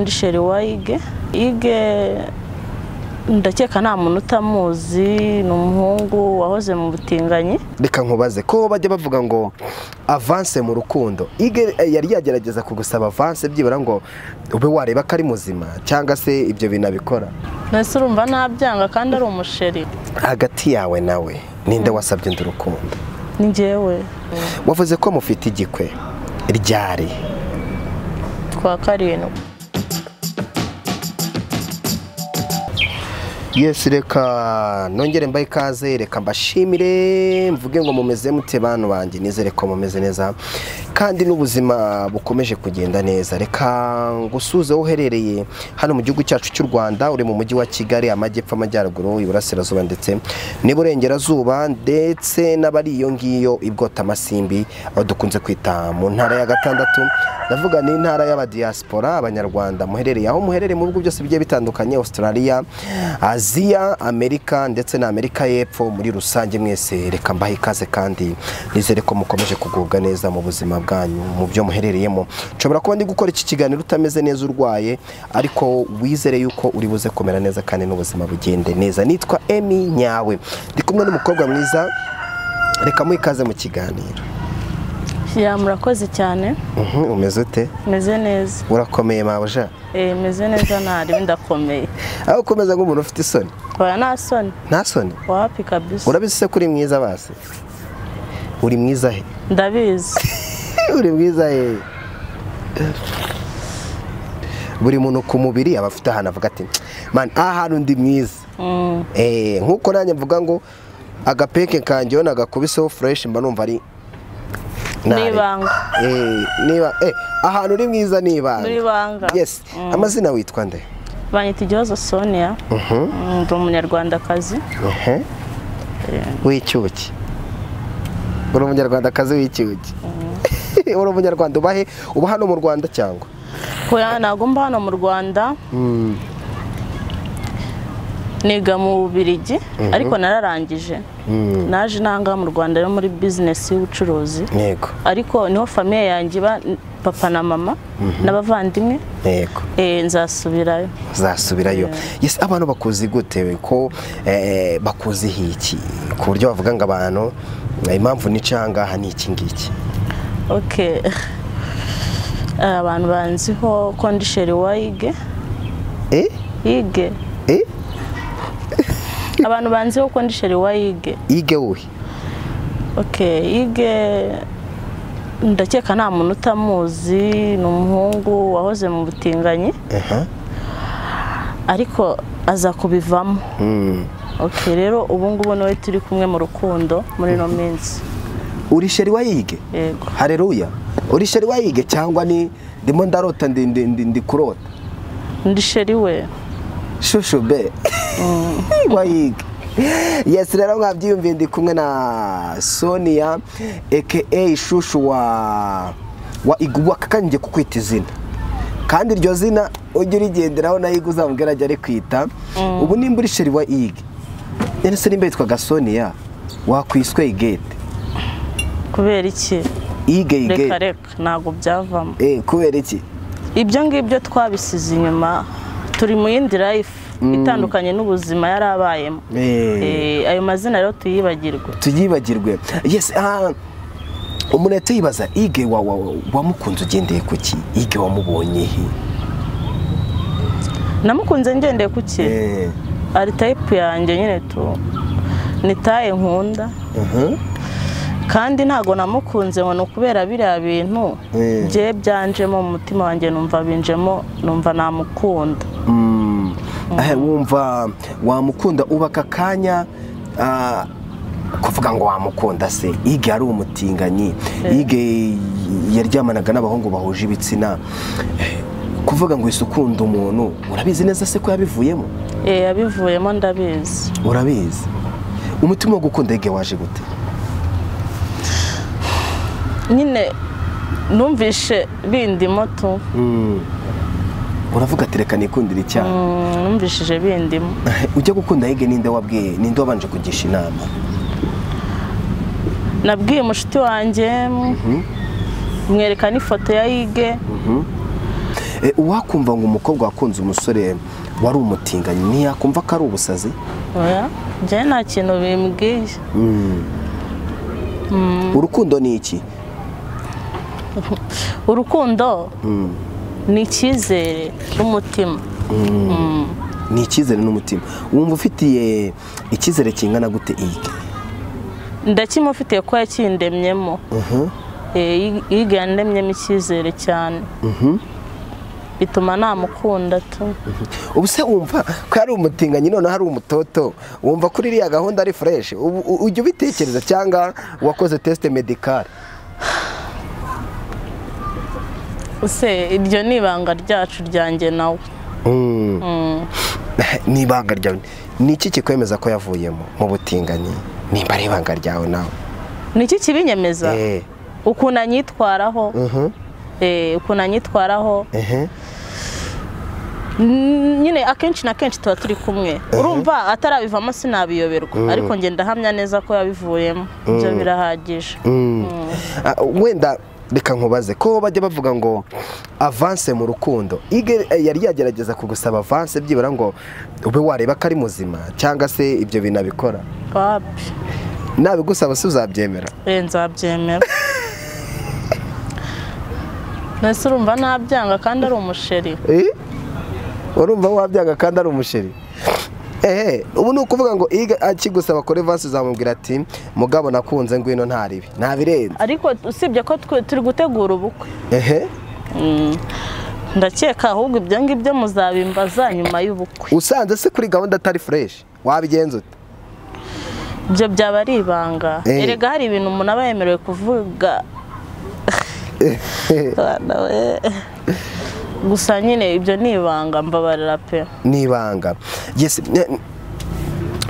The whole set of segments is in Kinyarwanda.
Ndi chéri wa Ige. Ige ndakeka nta muntu utamuzi, ni umuhungu wahoze mu butinganyi. Reka nkubaze ko bajya bavuga ngo avance mu rukundo, Ige yari yagerageza kugusaba avance byibura ngo ube wareba ko ari muzima cyangwa se ibyo bintu abikora? Nese urumva nabyanga kandi ari umusheri. Hagati yawe nawe ninde wasabye undi urukundo? Ni njyewe. Wavuze ko mufite igikwe ryari? Kwa 7. Yes, reka nongere mbaye ikaze, reka mbashimire mvuge ngo mumeze mute bantu banjye, nizere ko mumeze neza kandi n'ubuzima bukomeje kugenda neza. Reka ngusuze uherereye hano mu gihugu cyacu cy'u Rwanda, uri mu mujyi wa Kigali, amajyepfo, amajyaruguru, iburasirazuba ndetse n'iburengerazuba, ndetse n'abari iyo ngiyo ibwota amasimbi aho dukunze kwita mu ntara ya gatandatu, ndavuga ni intara y'abadiaspora, abanyarwanda muherereye aho muherereye mu bihugu byose bigiye bitandukanye, Australia, Aziya, Amerika ndetse na Amerika y'Epfo muri rusange, mwese reka mbahe ikaze kandi nizere ko mukomeje kugubwa neza mu buzima bwanyu mu byo muherereyemo. Nshobora kuba ndi gukora iki kiganiro utameze neza urwaye, ariko wizere yuko uri buze komera neza kandi n'ubuzima bugende neza. Nitwa Emmy Nyawe, ndi kumwe n'umukobwa mwiza, reka muhe ikaze mu kiganiro. Ya, murakoze cyane. Umeze ute? Meze neza. Urakomeye mabuja? Meze neza ntari ndakomeye. Aho ukomeza nk'umuntu ufite isoni? Oya, nta soni. Nta soni? Wapi kabisa. Urabizi se kuri mwiza basi? Uri mwiza he? Ndabizi. Uri mwiza he? Buri muntu ku mubiri aba afite ahantu avuga ati man, aha hantu ndi mwiza. Nkuko nanjye mvuga ngo agapeke kanjye yo nagakubiseho fresh mba numva ari nibanga. Niba ahantu uri mwiza nibanga. Nibanga. Yes. Amazina witwa nde? Banyita Igihozo Sonia. Ndi umunyarwandakazi. W'icyuki. Uri umunyarwandakazi w'icyuki. Uri umunyarwanda ubahe, uba hano mu Rwanda cyangwa? Oya, ntabwo mba hano mu Rwanda. Niga mu Bubiligi ariko nararangije. Naje nanga mu Rwanda yo muri business y'ubucuruzi. Yego. Ariko niho famille yanjye ba papa na mama n'abavandimwe. Yego. Nzasubirayo. Nzasubirayo. Yes, abantu bakuzi gute ko bakuzi hiki ku buryo bavuga ngo abantu impamvu nicanga aha ni iki ngiki? Okay. Abantu banziho ko ndi chéri wa Ige. Ige. Abantu banziho ko ndi chéri wa Ige. Ige uhe? Okay, Ige ndakeka nta muntu utamuzi, ni umuhungu wahoze mu butinganyi. Ariko aza kubivamo. Okay, rero ubu ngubu nawe turi kumwe mu rukundo muri no minsi. Uri chéri wa Ige? Yego. Haleluya. Uri chéri wa Ige cyangwa ni ndimo ndarota ndi kurota? Ndi chéri we. Shushu be. Wa Ige. Yes, rero mwabyiyumviye ndi kumwe na Sonia aka Shushu wa Iguwa, kandi kukwita izina. Kandi iryo zina ujye urigenderaho na Ige uzamubwira ajya ari kwita. Ubu nimba uri chéri wa Ige, none se nimba yitwaga Sonia wakwiswe Igete? Kubera iki? Ige Ige. Reka reka ntabwo byavamo. Kubera iki? Ibyo ngibyo twabisize inyuma, turi mu yindi life itandukanye n'ubuzima yarabayemo. Ayo mazina rero tuyibagirwe. Tuyibagirwe. Yes, umuntu yibaza Ige wamukunze ugendeye kuki? Ige wamubonye he? Namukunze ngendeye kuki? Ari type yanjye nyine tu. Ni taye nkunda. Kandi ntago namukunze ngo nukubera biriya bintu bye byanjemo mu mutima wanjye, numva binjemo, numva namukunda. Wumva wamukunda ubaka kanya kuvuga ngo wamukunda se? Ige ari umutinganyi, Ige yaryamanaga n'abahungu bahuje ibitsina, kuvuga ngo isukunda umuntu, urabizi neza se ko yabivuyemo? Yabivuyemo ndabizi. Urabizi. Umutima wo gukunda Ige waje gute? Nyine numvishe bindimo tu. Uravuga ati reka nikundira icyaha. Numvishije bindimo. Ujya gukunda Ige ninde wabwiye, ninde wabanje kugisha inama? Nabwiye umushuti wanjye, mwereka n'ifoto ya Ige. Uwakumva ngo umukobwa wakunze umusore wari umutinganyi ntiyakumva ko ari ubusazi? Oya, njye nta kintu bimbwiye. Urukundo ni iki? Urukundo ni icyizere n'umutima. Ni icyizere n'umutima. Wumva ufitiye icyizere kingana gute Ige? Ndakimufitiye ko yakindemyemo. Ige yandemyemo icyizere cyane. Bituma namukunda tu. Ubu se wumva ko ari umutinganyi none hari umutoto, wumva kuri iriya gahunda ari fresh? Ujya ubitekereza cyangwa wakoze test medical? Use iryo ni ibanga ryacu ryanjye nawe. Ni ibanga ryawe. Ni iki kikwemeza ko yavuyemo mu butinganyi? Nimba ari ibanga ryawe nawe. Ni iki kibinyemeza? Ukuntu anyitwaraho. Ukuntu anyitwaraho. Nyine akenshi na kenshi tuba turi kumwe. Urumva atarabivamo sinabiyoberwa, ariko nge ndahamya neza ko yabivuyemo. Ibyo birahagije. Wenda reka nkubaze ko bajya bavuga ngo avance mu rukundo, Ige yari yagerageza kugusaba avance byibura ngo ube wareba ko ari muzima cyangwa se ibyo binabikora? Papi nabigusaba se uzabyemera? Nzabyemera. Nese urumva nabyanga kandi ari umusheri? Urumva wabyanga kandi ari umusheri? Ubu ni ukuvuga ngo Ige akigusaba kuri avance uzamubwira ati mugabo nakunze ngwino ntaribi ntabirenze. Ariko usibye ko turi gutegura ubukwe. Ndakeka ahubwo ibyo ngibyo muzabimbaza nyuma y'ubukwe. Usanze se kuri gahunda atari fresh wabigenza ute? Ibyo byaba ari ibanga. Erega hari ibintu umuntu aba yemerewe kuvuga. Gusa nyine ibyo ni ibanga, mbabarira pe. Ni ibanga. Yes,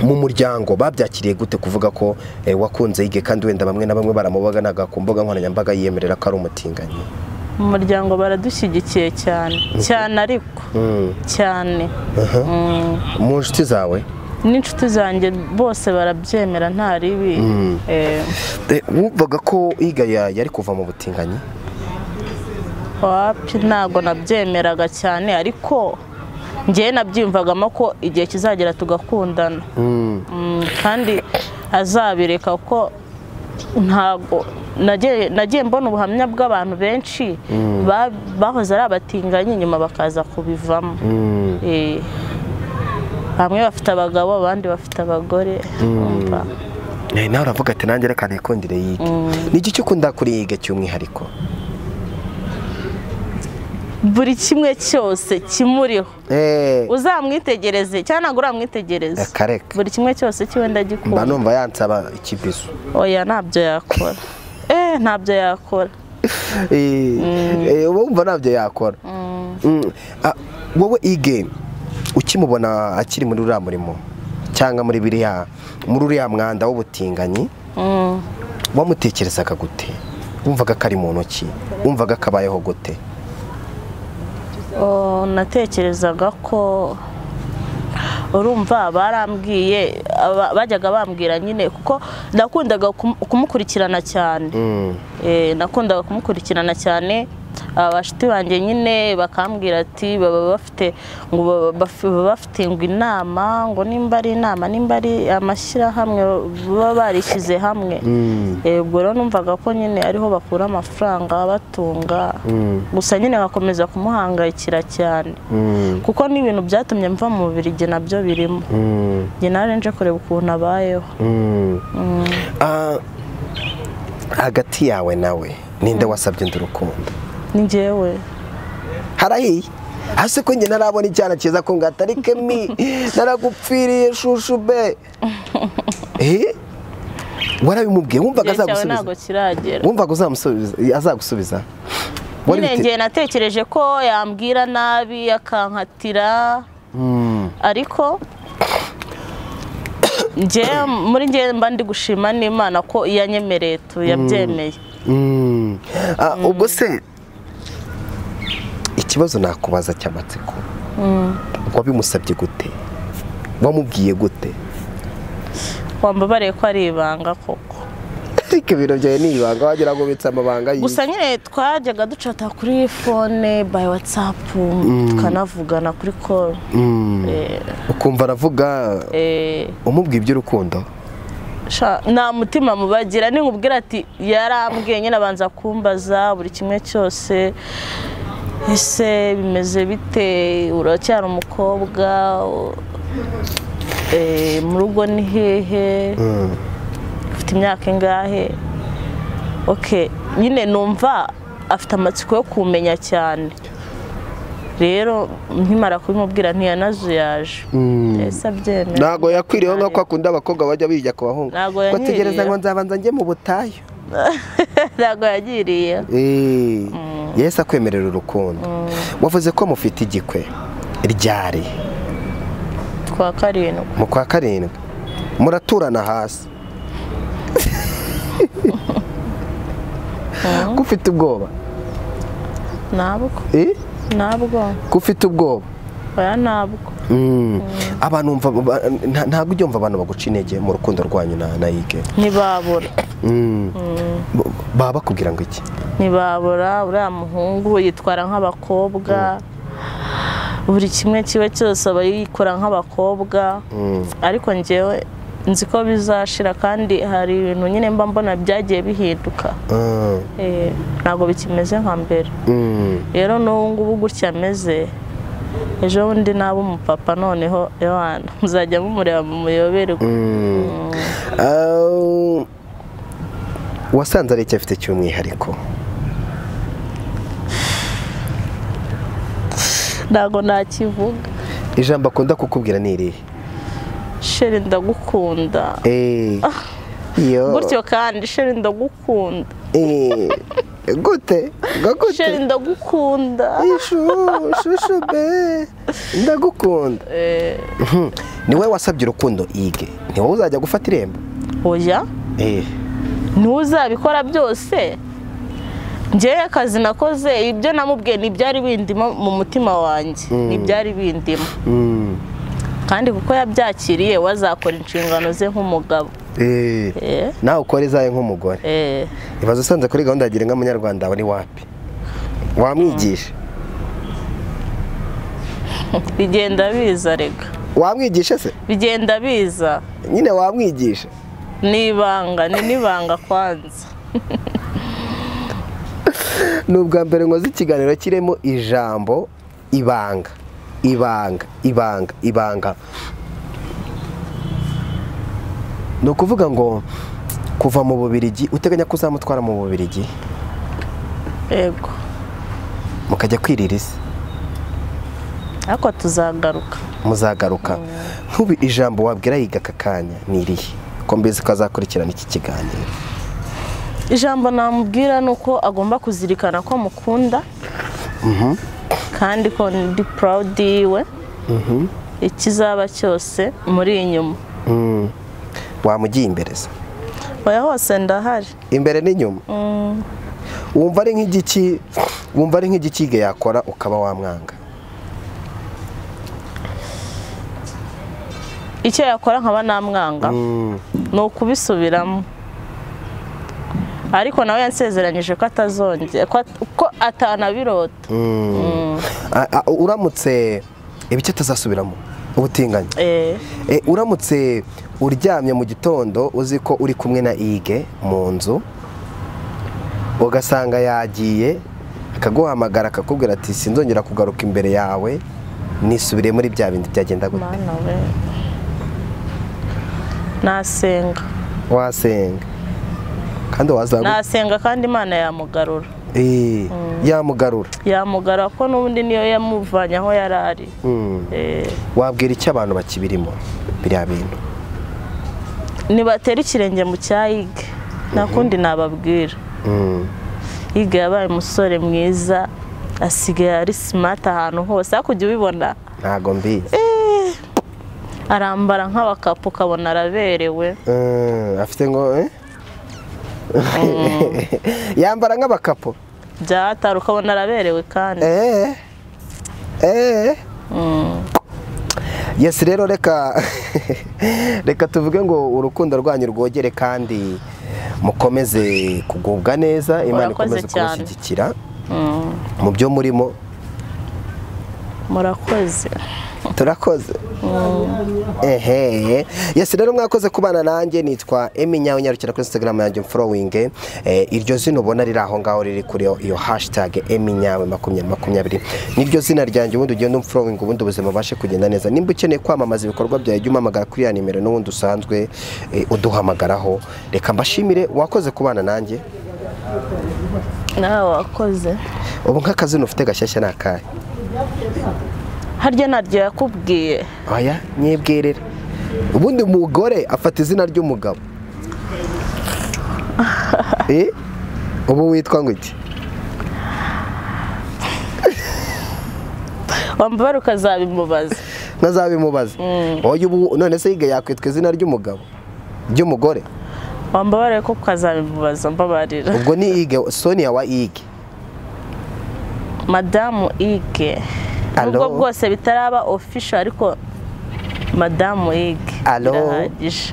mu muryango babyakiriye gute kuvuga ko wakunze Ige kandi wenda bamwe na bamwe baramubaganaga ku mbuga nkoranyambaga yiyemerera ko ari umutinganyi? Mu muryango baradushyigikiye cyane cyane, ariko cyane. Mu nshuti zawe? N'inshuti zanjye bose barabyemera nta ribi. Wumvaga ko Ige yari kuva mu butinganyi? Wapi, ntabwo nabyemeraga cyane, ariko njye nabyiyumvagamo ko igihe kizagera tugakundana. Kandi azabireka ko ntabwo nagiye mbona ubuhamya bw'abantu benshi bahoze ari abatinganyi nyuma bakaza kubivamo. Bamwe bafite abagabo abandi bafite abagore. Nawe uravuga ati nanjye reka nikundire Yige. Ni iki ukunda kuri Yige cy'umwihariko? Buri kimwe cyose kimuriho. Uzamwitegereze cyangwa ntabwo uramwitegereza. Buri kimwe cyose kiwe ndagikunda. Mba numva yansaba ikibizo. Oya ntabyo yakora. Ntabyo yakora. Wumva ntabyo yakora. Wowe Ige ukimubona akiri muri uriya murimo cyangwa muri biriya muri uriya mwanda w'ubutinganyi, wamutekerezaga gute? Wumvaga ko ari mu ntoki? Wumvaga kabayeho gute? Natekerezaga ko urumva barambwiye, bajyaga bambwira nyine kuko nakundaga kumukurikirana cyane. Nakundaga kumukurikirana cyane. Abashuti banjye nyine bakambwira ati baba bafite ngo bafite ngo inama, ngo nimba ari inama nimba ari amashyirahamwe baba barishyize hamwe. Ubwo rero numvaga ko nyine ariho bakura amafaranga batunga. Gusa nyine nkakomeza kumuhangayikira cyane kuko n'ibintu byatumye mva mu Bubiligi nabyo birimo. Njye nari nje kureba ukuntu abayeho. Hagati yawe nawe ninde wasabye undi urukundo? Ni njyewe. Harahiye hasi ko njye narabona icyana cyiza ko ngatari kemi naragupfiriye shushu be. Warabimubwiye? Wumvaga azagusubiza? Ntabwo kiragera. Wumvaga uzamusubiza? Azagusubiza? Nyine njye natekereje ko yambwira nabi akankatira, ariko njye muri njye mba ndi gushima n'Imana ko iyanyemereye tu yabyemeye. Ubwo se ikibazo nakubaza cy'amatsiko, wabimusabye gute? Wamubwiye gute? Wambabariye ko ari ibanga koko. Ariko ibiro byawe ni ibanga, wagira ngo ubitse amabanga. Gusa nyine twajyaga ducata kuri phone by WhatsApp, tukanavugana kuri call. Ukumva aravuga, umubwiye iby'urukundo? Nta mutima mubagira, ninkubwira ati yarambwiye nyine abanza kumbaza buri kimwe cyose, ese bimeze bite, uracyari umukobwa, mu rugo ni hehe, ufite imyaka ingahe. Okay, nyine numva afite amatsiko yo kumenya cyane. Rero nkimara kubimubwira ntiyanazuyaje. Ese abyemera? Ntago yakwiriyeho nka kwa kundi abakobwa bajya bijya ku bahungu. Ntago tegereza ngo nzabanza njye mu butayu. Ntago yagiriye. Yesu akwemerera urukundo. Wavuze ko mufite igikwe ryari? Kwa karindwi. Mu kwa karindwi. Muraturana hasi. Ko ufite ubwoba? Ntabwo. Ntabwo. Ko ufite ubwoba? Oya ntabwo. Abantu ntabwo ujya umva abantu baguca intege mu rukundo rwanyu na Yige? Ntibabura. Baba bakubwira ngo iki? Ntibabura, uriya muhungu yitwara nk'abakobwa, buri kimwe kiwe cyose aba yikora nk'abakobwa, ariko njyewe nzi ko bizashira, kandi hari ibintu nyine mba mbona byagiye bihinduka. Ntabwo bikimeze nka mbere. Rero n'ubu ngubu gutya ameze, ejo bundi naba umupapa noneho Yohana muzajya mumureba mu muyoberwe. Wasanze ari icyo afite cy'umwihariko? Ntabwo nakivuga. Ijambo akunda kukubwira ni irihe? Sheri ndagukunda. Gutyo kandi sheri ndagukunda. Gute? Gute? Sheri ndagukunda. Shushu be ndagukunda. Ni wowe wasabye urukundo Yige, ni wowe uzajya gufata irembo? Oya. Ntuzabikora byose. Njyewe akazi nakoze, ibyo namubwiye ntibyari bindimo mu mutima wanjye, ntibyari bindimo. Kandi kuko yabyakiriye wazakora inshingano ze nk'umugabo. Nawe ukora izawe nk'umugore. Ibaze usanze kuri gahunda ya Girinka Munyarwanda ni wapi? Wamwigisha? Bigenda biza rega. Wamwigisha se? Bigenda biza. Nyine wamwigisha? Ni ibanga, ni nibanga kwanza. Ni ubwa mbere nkoze ikiganiro kirimo ijambo ibanga, ibanga, ibanga, ibanga. Ni ukuvuga ngo kuva mu Bubiligi, uteganya ko uzamutwara mu Bubiligi? Yego. Mukajya kwirira isi? Ariko tuzagaruka. Muzagaruka. Nk'ubu ijambo wabwira Yiga aka kanya ni irihe? Ko mbizi ko azakurikirana iki kiganiro. Ijambo namubwira ni uko agomba kuzirikana ko mukunda, kandi ko ndi proud yiwe, ikizaba cyose muri inyuma. Wamugiye imbere se? Oya hose ndahari. Imbere n'inyuma? Wumva ari nk'igiki, wumva ari nk'igiki Yige yakora ukaba wamwanga? Icyo yakora nkaba namwanga ni ukubisubiramo. Ariko nawe yansezeranyije ko atazongera, ko atanabirota. Uramutse ibice atazasubiramo ubutinganyi. Uramutse uryamye mu gitondo uzi ko uri kumwe na Yige mu nzu, ugasanga yagiye akaguhamagara akakubwira ati sinzongera kugaruka imbere yawe, nisubire muri bya bindi byagenda gute? Nasenga. Wasenga. Kandi wazagu. Nasenga kandi Imana yamugarura. Yamugarura. Yamugarura ko n'ubundi niyo yamuvanye aho yarari. Wabwira icyo abantu bakibirimo biriya bintu? Nibatera ikirenge mu cya Yige, nta kundi nababwira. Yige yabaye umusore mwiza, asigaye ari smart ahantu hose, ariko ujya ubibona? Ntago mbizi. Arambara nk'abakapu ukabona araberewe. Afite ngo yambara nk'abakapu byatara ukabona araberewe kandi. Yes, rero reka reka tuvuge ngo urukundo rwanyu rwogere kandi Mukomeze kugubwa neza, Imana ikomeze kubashyigikira mu byo murimo. Murakoze. Turakoze. Ehe. Yes, rero mwakoze kubana nanjye, nitwa Emmy Nyawe, nyarukira kuri Instagram yanjye following iryo zina ubona riri aho ngaho riri kuri iyo hashtag Emmy Nyawe 2020 niryo zina ryanjye, ubundi ugenda umfollowing, ubundi ubuzima bashe kugenda neza. Nimba ukeneye kwamamaza ibikorwa byawe jya umpamagara kuri ya nimero n'ubundi usanzwe uduhamagaraho. Reka mbashimire, wakoze kubana nanjye. Nawe wakoze. Ubu nk'akazina ufite gashyashya nakahe? Harya naryo yakubwiye? Oya, nyibwirira. Ubundi umugore afata izina ry'umugabo. Ubu witwa ngo iki? Wambara ukazabimubaza. Ntazabimubaza. Oya, ubu none se yiga yakwitwa izina ry'umugabo ry'umugore? Wambara ko ukazabimubaza, mbabarira. Ubwo ni Ige, Sonia wa Ige. Madamu Ige. Nubwo bwose bitaraba official ariko Madamu Ige. Allo,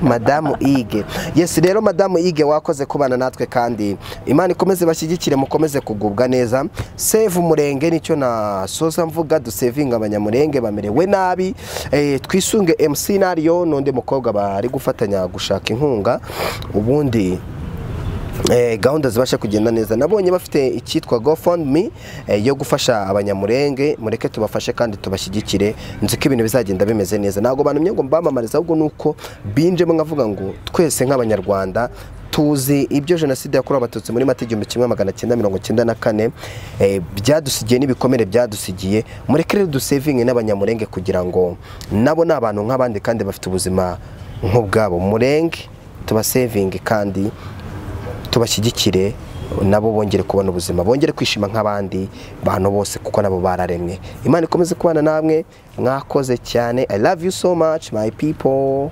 Madamu Ige. Yes, rero Madamu Ige wakoze kubana natwe, kandi Imana ikomeze bashyigikire, mukomeze kugubwa neza. Save Umurenge nicyo nasoza mvuga, dusevinga abanyamurenge bamerewe nabi. Twisunge MC Nario n'undi mukobwa bari gufatanya gushaka inkunga, ubundi gahunda zibasha kugenda neza. Nabonye bafite icyitwa GoFundMe yo gufasha abanyamurenge, mureke tubafashe kandi tubashyigikire. Nzi ko ibintu bizagenda bimeze neza. Ntabwo bantumye ngo mbamamarize, ahubwo nuko binjemo nkavuga ngo twese nk'abanyarwanda tuzi ibyo jenoside yakorewe abatutsi muri Mata 1994 byadusigiye n'ibikomere byadusigiye. Mureke rero dusevinge n'abanyamurenge kugira ngo nabo ni abantu nk'abandi kandi bafite ubuzima nk'ubwabo. Murenge tubasevinge kandi tubashyigikire, nabo bongere kubona ubuzima, bongere kwishima nk'abandi bantu bose, kuko nabo bararemwe. Imana ikomeze kubana namwe, mwakoze cyane. I love you so much my people.